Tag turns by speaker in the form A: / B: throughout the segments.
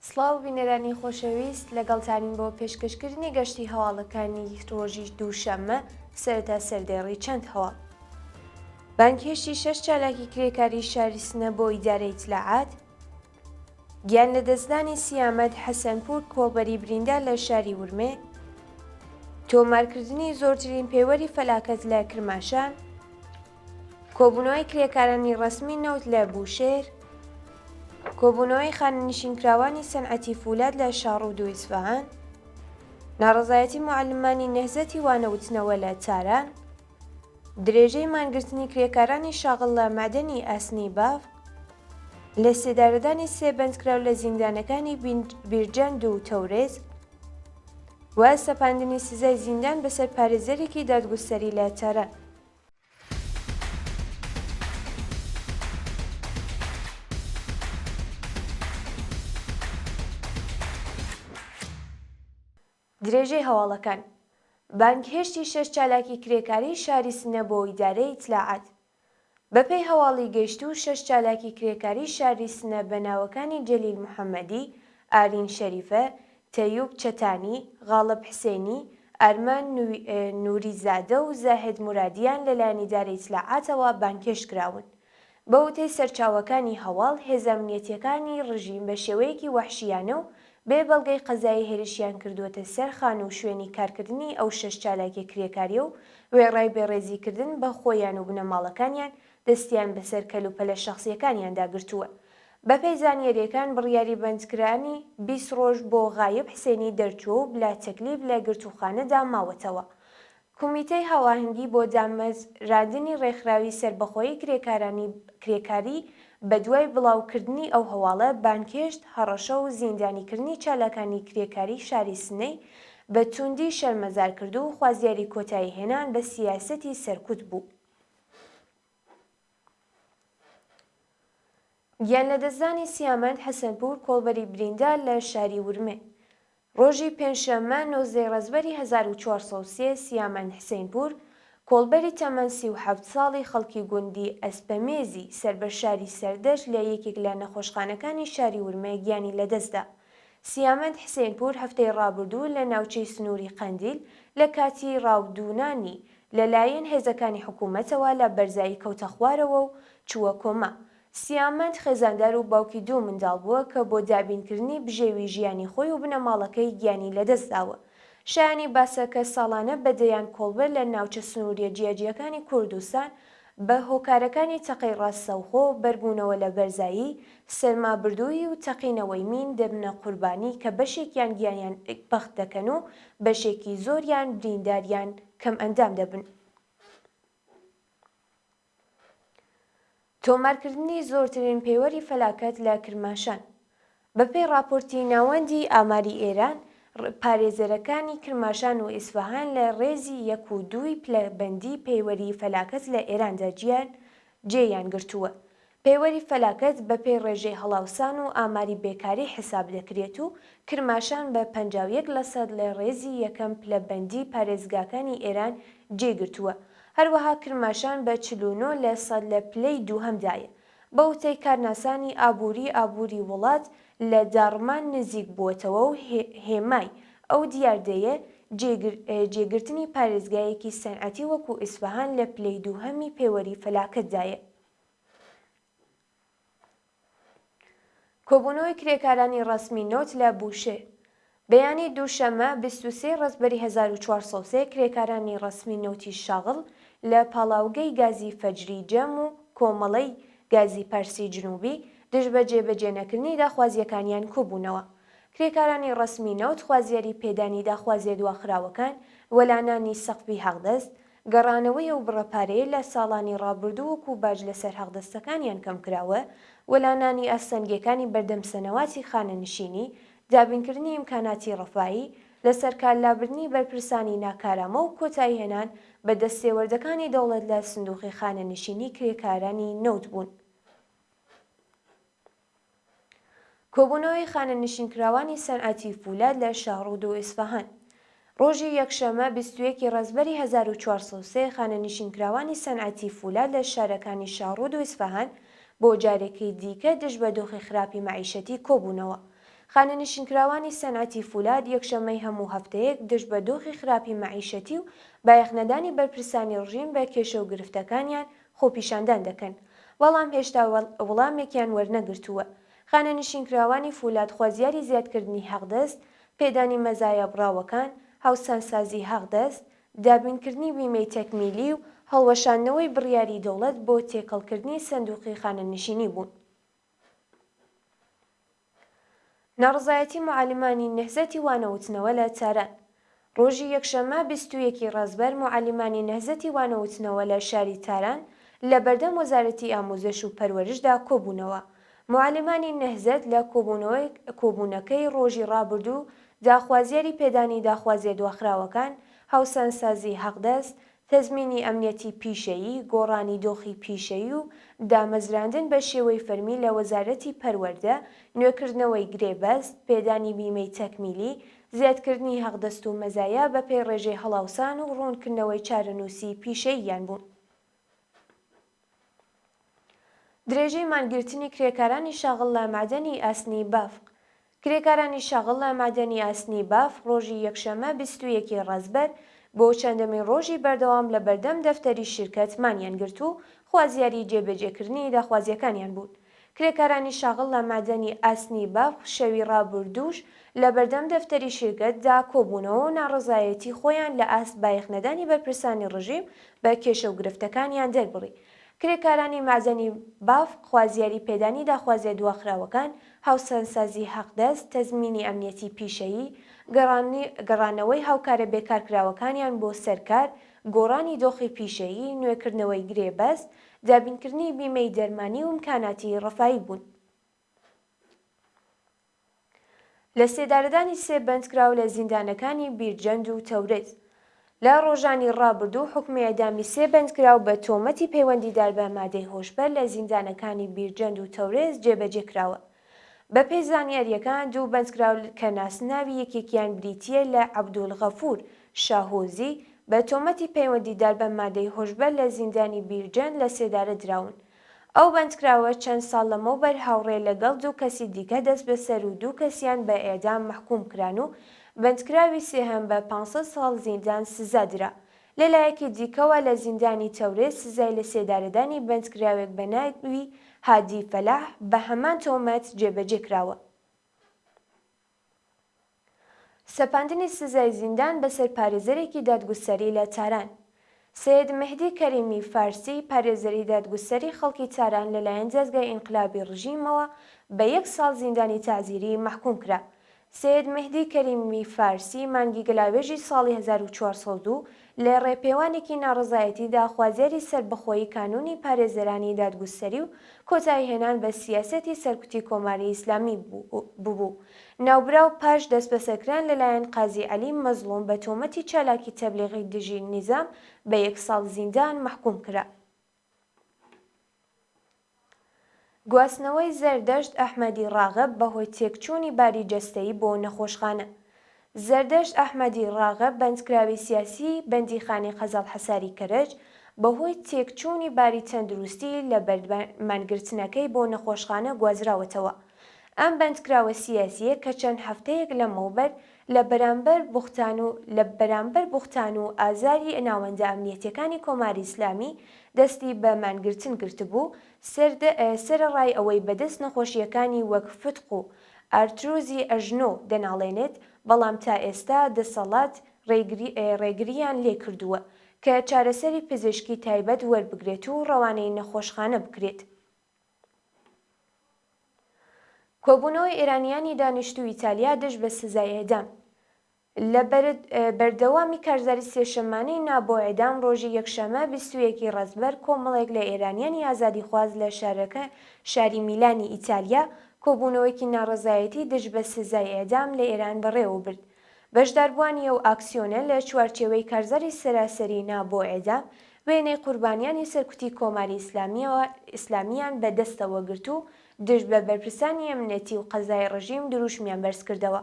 A: سڵاو بینەرانی خۆشەویست لەگەڵتانین بۆ پێشکەشکردنی گەشتی هەواڵەکانی ڕۆژی دووشەممە سەرەتا سەردێڕی چەند هەواڵ. بانگهێشتی شەش چالاکی کرێکاری شاری سنە بۆ ئیدارەی ئیتلاعات، گیان لەدەستدانی سیامەد حەسەنپوور کۆڵبەری بریندار لە شاری ورمێ، تۆمارکردنی زۆرترین پێوەری فەلاکەت لە کرماشان، کۆبوونەوەی کرێکارانی ڕەسمی نەوت لە بوشێهر، کۆبوونەوەی خانەنشینکراوانی سەنعەتی فولاد لە شاڕوود و ئیسفەهان، ناڕەزایەتی موعەلمانی نەهزەتی وانەوتنەوە لە تاران، درێژەی مانگرتنی کرێکارانی شاغڵ لە مەعدەنی ئاسنی باف، لە سێدارەدانی سێ بەندکراو لە زیندانەکانی بیرجەند و تەورێز و سەپاندنی سزای زیندان بەسەر پارێزەرێکی دادگوستەری لە تاران. درێژەی هەواڵەکان بانگهێشتی شەش چالاکی کرێکاریی شاری سنە بۆ ئیدارەی ئیتلاعات بەپێی هەواڵی گەیشتوو شەش چالاکی کرێکاریی شاری سنە بە ناوەکانی جەلیل محەممەدی، ئارین شەریفە، تەیوب چەتانی، غاڵب حسێنی، ئارمان نووریزادە و زاهد مورادیان لەلایەن ئیدارەی ئیتلاعاتەوە بانگهێشت کراون. بە وتەی سەرچاوەکانی هەواڵ، هێزە ئەمنیەتییەکانی ڕژیم بە شێوەیەکی وەحشییانە و بێ بەڵگەی قەزایی هێرشیان کردووەتە سەر خانوو و شوێنی کارکردنی ئەو شەش چالاکە کرێکارییە و وێڕای بێڕێزیکردن بە خۆیان و بنەماڵەکانیان، دەستیان بەسەر کەلوپەلە شەخسییەکانیاندا گرتووە. بەپێی زانیارییەکان بڕیاری بەندکرانی 20 ڕۆژ بۆ غایب حسێنی دەرچووە و بلا تەکلیف لە گرتووخانەدا ماوەتەوە. کومیتەی هاواهەنگی بۆ دامەزراندنی ڕێکخراوی سەربەخۆی کرێکارانی کرێکاری بەدوای بڵاوکردنی ئەو هەواڵە بانگهێشت، هەڕەشە و زیندانیکردنی چالاکانی کرێکاری شاری سنەی بە تووندی شەرمەزار کرد و خوازیاری کۆتاییهێنان بە سیاسەتی سەرکوت بوو. گیانلەدەستدانی سیامەند حەسەنپوور کۆڵبەری بریندار لە شاری ورمێ. ڕۆژی پێنجشەممە نۆزدەی ڕەزبەری 1403 سیامەند حسەینپوور، کۆڵبەری تەمەن 37 ساڵی خەڵکی گوندی ئەسپەمێزی سەر بە شاری سەردەشت لە یەکێک لە نەخۆشخانەکانی شاری ورمێ گیانی لەدەستدا. سیامەند حسێنپوور هەفتەی ڕابردوو لە ناوچەی سنووری قەندیل لە کاتی ڕاودوونانی لە لایەن هێزەکانی حکوومەتەوە لە بەرزایی کەوتە خوارەوە و چووە کۆما. سیامەند خێزاندار و باوکی دوو منداڵ بووە کە بۆ دابینکردنی بژێوی ژیانی خۆی و بنەماڵەکەی گیانی لەدەست داوە. شایانی باسە کە ساڵانە بە دەیان کۆڵبەر لە ناوچە سنووریە جیاجیاکانی کوردستان بە هۆکارەکانی تەقەی ڕاستەوخۆ، بەربوونەوە لە بەرزایی، سەرمابردوویی و تەقینەوەی مین دەبنە قوربانی کە بەشێکیان گیانیان بەخت دەکەن و بەشێکی زۆریان بریندار یان کەمئەندام دەبن. تۆمارکردنی زۆرترین پێوەری فەلاکەت لە کرماشان بەپێی ڕاپۆرتی ناوەندی ئاماری ئێران، پارێزەرەکانی کرماشان و ئیسفەهان لە ڕێزی یەک و دووی پلەبەندی پێوەری فەلاکەت لە ئێراندا جیان جێیان گرتووە. پێوەری فەلاکەت بەپێی ڕێژەی هەڵاوسان و ئاماری بێکاری حیساب دەکرێت و کرماشان بە 51 لەسەد لە ڕێزی یەکەم پلەبەندی پارێزگاکانی ئێران جێی گرتووە. هەروەها کرماشان بە 49 لەسەد لە پلەی دووهەمدایە. بە وتەی کارناسانی ئابووری ئابووری وڵات لە داڕمان نزیک بووەتەوە و هێمای ئەو دیاردەیە جێگرتنی پارێزگایەکی سەنعەتی وەکوو ئیسفەهان لە پلەی دووهەمی پێوەری فەلاکەتدایە. کۆبوونەوەی کرێکارانی ڕەسمی نەوت لە بوشێهر بەیانی دووشەممە 23 ڕەزبەری 1403 کرێکارانی ڕەسمی نەوتی شاغڵ لە پاڵاوگەی گازی فەجری جەم و کۆمەڵەی گازی پارسی جنوبی دژ بە جێبەجێنەکردنی داخوازییەکانیان کۆبوونەوە. کرێکارانی ڕەسمی نەوت خوازیاری پێدانی داخوازیە دواخراوەکان، وەلانانی سەقفی حەقدەست، گەڕانەوەی ئەو بڕە پارەیە لە ساڵانی ڕابردوو وەکو باج لەسەر حەقدەستەکانیان کەمکراوە، وەلانانی ئاستەنگیەکانی بەردەم سەنەواتی خانەنشینی، دابینکردنی ئیمکاناتی ڕەفاهی، لەسەرکارلابردنی بەرپرسانی ناکارامە و کۆتاییهێنان بە دەستێوەردەکانی دەوڵەت لە سندوقی خانەنشینی کرێکارانی نەوت بوون. کۆبوونەوەی خانەنشینکراوانی سەنعەتی فولاد لە شاهڕوود و ئیسفەهان ڕۆژی یەکشەممە 21 ی ڕەزبەری 1403 خانەنشینکراوانی سەنعەتی فولاد لە شارەکانی شاهڕوود و ئیسفەهان بۆ جارێکی دیکە دژ بە دۆخی خراپی مەعیشەتی کۆبوونەوە. خانەنشینکراوانی سەنعەتی فولاد یەکشەممەی هەموو هەفتەیەک دژ بە دۆخی خراپی مەعیشەتی و بایەخنەدانی بەرپرسانی ڕژیم بە کێشە و گرفتەکانیان خۆپیشاندان دەکەن، بەڵام هێشتا وڵامێکیان وەرنەگرتووە. خانەنشینکراوانی فولاد خوازیاری زیادکردنی حەقدەست، پێدانی مەزایا بڕاوەکان، هاوسانسازی حەقدەست، دابینکردنی بیمەی تەکمیلی و هەڵوەشاندنەوەی بڕیاری دەوڵەت بۆ تێکەڵکردنی سەندوقی خانەنشینی بوون. ناڕەزایەتی موعەلیمانی نەهزەتی وانەوتنەوە لە تاران ڕۆژی یەکشەممە 21 ی ڕەزبەر موعەلیمانی نەهزەتی وانەوتنەوە لە شاری تاران لە بەردەم وەزارەتی ئاموزش و پەروەرشدا کۆبوونەوە. موعەلیمانی نەهزەت لە کۆبوونەکەی ڕۆژی ڕابردوو دا خوازیاری پێدانی داخوازیە دواخراوەکان، هاوسانسازی حەقدەست، تەزمینی ئەمنیەتی پیشەیی، گۆڕانی دۆخی پیشەیی و دامەزراندن بە شێوەی فەرمی لە وەزارەتی پەروەردە، نوێکردنەوەی گرێبەست، پێدانی بیمەی تەکمیلی، زیادکردنی حەقدەست و مەزایا بەپێی ڕێژەی هەڵاوسان و ڕوونکردنەوەی چارەنووسی پیشەییان بوون. درێژەی مانگرتنی کرێکارانی شاغڵ لە مەعدەنی ئاسنی بافق کرێکارانی شاغڵ لە مەعدەنی ئاسنی بافق ڕۆژی یەکشەممە 21 ی ڕەزبەر بۆ چەندەمین ڕۆژی بەردەوام لە بەردەم دەفتەری شیرکەت مانیان گرت و خوازیاری جێبەجێکردنی داخوازیەکانیان بوون. کرێکارانی شاغڵ لە مەعدەنی ئاسنی بافق شەوی ڕابوردووش لە بەردەم دەفتەری شیرکەت دا کۆبوونەوە و ناڕەزایەتی خۆیان لە ئاست بایەخنەدانی بەرپرسانی ڕژیم بە کێشە و گرفتەکانیان دەربڕی. کرێکارانی مەعدەنی بافق خوازیاری پێدانی داخوازیە دواخراوەکان، هاوسانسازی حەقدەست، تەزمینی ئەمنیەتی پیشەیی، گەڕانەوەی هاوکارە بێکارکراوەکانیان بۆ سەر کار، گۆڕانی دۆخی پیشەیی، نوێکردنەوەی گرێبەست، دابینکردنی بیمەی دەرمانی و ئیمکاناتی ڕەفایی بوون. لە سێدارەدانی سێ بەندکراو لە زیندانەکانی بیرجەند و تەورێز. لە ڕۆژانی ڕابردوو حوکمی ئێعدامی سێ بەندکراو بە تۆمەتی پەیوەندیدار بە مادەی هۆشبەر لە زیندانەکانی بیرجەند و تەورێز جێبەجێ کراوە. بەپێی زانیارییەکان دوو بەندکراو کە ناسناوی یەکێکیان بریتییە لە عەبدولغەفور شاهۆزی بە تۆمەتی پەیوەندیدار بە مادەی هۆشبەر لە زیندانی بیرجەند لە سێدارە دراون. ئەو بەندکراوە چەند ساڵ لەمەوبەر هاوڕێ لەگەڵ دوو کەسی دیکە دەستبەسەر و دوو کەسیان بە ئێعدام مەحکووم کران و بەندکراوی سێهەم بە پانسەد ساڵ زیندان سزا درا. لە لایەکی دیکەوە لە زیندانی تەورێز سزای لەسێدارەدانی بەندکراوێک بە ناوی هادی فەلاح بە هەمان تۆمەت جێبەجێ کراوە. سەپاندنی سزای زیندان بەسەر پارێزەرێکی دادگوستەری لە تاران. سەید مەهدی کەریمی فارسی، پارێزەری دادگوستەری خەڵکی تاران لەلایەن دادگای ئینقلابی ڕژیمەوە بە یەک ساڵ زیندانی تەعزیری مەحکووم کرا. سەید مەهدی کەریمی فارسی مانگی گەلاوێژی ساڵی 1402 لە ڕێپێوانێکی ناڕەزایەتیدا خوازیاری سەربەخۆیی کانوونی پارێزەرانی دادگوستەری و کۆتاییهێنان بە سیاسەتی سەرکوتی کۆماری ئیسلامی ببوو. ناوبراو پاش دەستبەسەرکران لەلایەن قازی عەلی مەزڵووم بە تۆمەتی چالاکی تەبلیغی دژی نیزام بە یەک ساڵ زیندان مەحکووم کرا. گواستنەوەی زەردەشت ئەحمەدی ڕاغب بەهۆی تێکچوونی باری جەستەیی بۆ نەخۆشخانە. زەردەشت ئەحمەدی ڕاغب بەندکراوی سیاسیی بەندیخانەی قەزەڵحەساری کەرەج، بەهۆی تێکچوونی باری تەندروستی لە بەرد مانگرتنەکەی بۆ نەخۆشخانە گوازراوەتەوە. ئەم بەندکراوە سیاسییە کە چەند هەفتەیەک لەمەوبەر لە بەرامبەر بوختان و لە بەرامبەر بوختان و ئازاری ناوەندە ئەمنیەتیەکانی کۆماری ئیسلامی دەستی بە مانگرتن گرتبوو، سەرەڕای ئەوەی بەدەست نەخۆشییەکانی وەک فتق و ئارترۆزی ئەژنۆ دەناڵێنێت، بەڵام تا ئێستا دەسەڵات ڕێگرییان لێ کردووە کە چارەسەری پزیشکی تایبەت وەربگرێت و ڕەوانەی نەخۆشخانە بکرێت. کۆبوونەوەی ئێرانیانی دانیشتووی ئیتالیا دژ بە سزای ئێعدام. لە بەردەوامی کارزاری سێشەممانەی نا بۆ ئێعدام ڕۆژی یەکشەممە 21 ی ڕەزبەر کۆمەڵێک لە ئێرانیانی ئازادیخواز لە شارەکە شاری میلانی ئیتالیا کۆبوونەوەیەکی ناڕەزایەتی دژ بە سزای ئێعدام لە ئێران بەڕێوە برد. بەشداربووانی ئەو ئاکسیۆنە لە چوارچێوەی کارزاری سەراسەری نا بۆ ئێعدام، وێنەی قوربانیانی سەرکوتی کۆماری ئیسلامییان بە دەستەوە گرت و دژ بە بەرپرسانی ئەمنیەتی و قەزای ڕژیم دروشمیان بەرز کردەوە.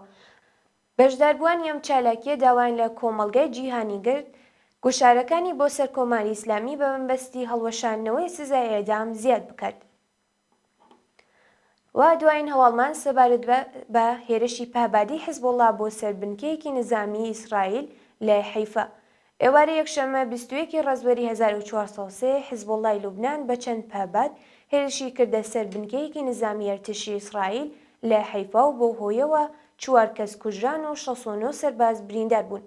A: بەشداربووانی ئەم چالاکییە داوایان لە کۆمەڵگای جیهانی کرد گوشارەکانی بۆ سەر کۆماری ئیسلامی بە مەبەستی هەڵوەشاندنەوەی سزای ئێعدام زیاد بکات. و دوایین هەواڵمان سەبارەت بە بە هێرشی پەهبادی حزبوڵڵا بۆ سەر بنکەیەکی نزامیی ئیسرائیل لە حەیفا. ئێوارەی یەکشەممە 21 ی ڕەزبەری 1403 حزبوڵڵای لوبنان بە چەند پەهباد هێرشی کردە سەر بنکەیەکی نزامیی ئەرتشی ئیسرائیل لە حەیفا و بەو هۆیەوە چوار کەس کوژران و 69 سەرباز بریندار بوون.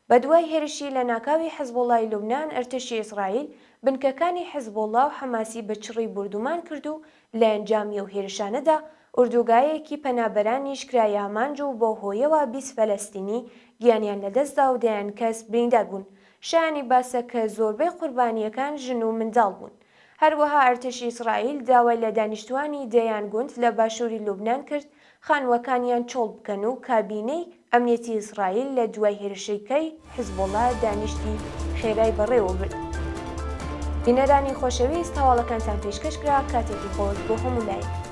A: بەدوای هێرشی لەناکاوی حزبوڵڵای لوبنان ئەرتشی ئیسرائیل بنکەکانی حزبوڵڵا و حەماسی بە چڕی بوردومان کرد و لە ئەنجامی ئەو هێرشانەدا ئوردوگایەکی پەنابەرانیش کرایە ئامانج و بەو هۆیەوە 20 فەلەستینی گیانیان لەدەستدا و دەیان کەس بریندار بوون. شایانی باسە کە زۆربەی قوربانییەکان ژن و منداڵ بوون. هەروەها ئەرتەشی ئیسرائیل داوای لە دانیشتووانی دەیان گوند لە باشووری لوبنان کرد خانووەکانیان چۆڵ بکەن و کابینەی ئەمنیەتی ئیسرائیل لە دوای هێرشەکەی حزبوڵا دانیشتی خێرای بەڕێوە برد. بینەرانی خۆشەویست هەواڵەکانتان پێشکەش کرا کاتێکی خۆش بۆ هەموو لایەک.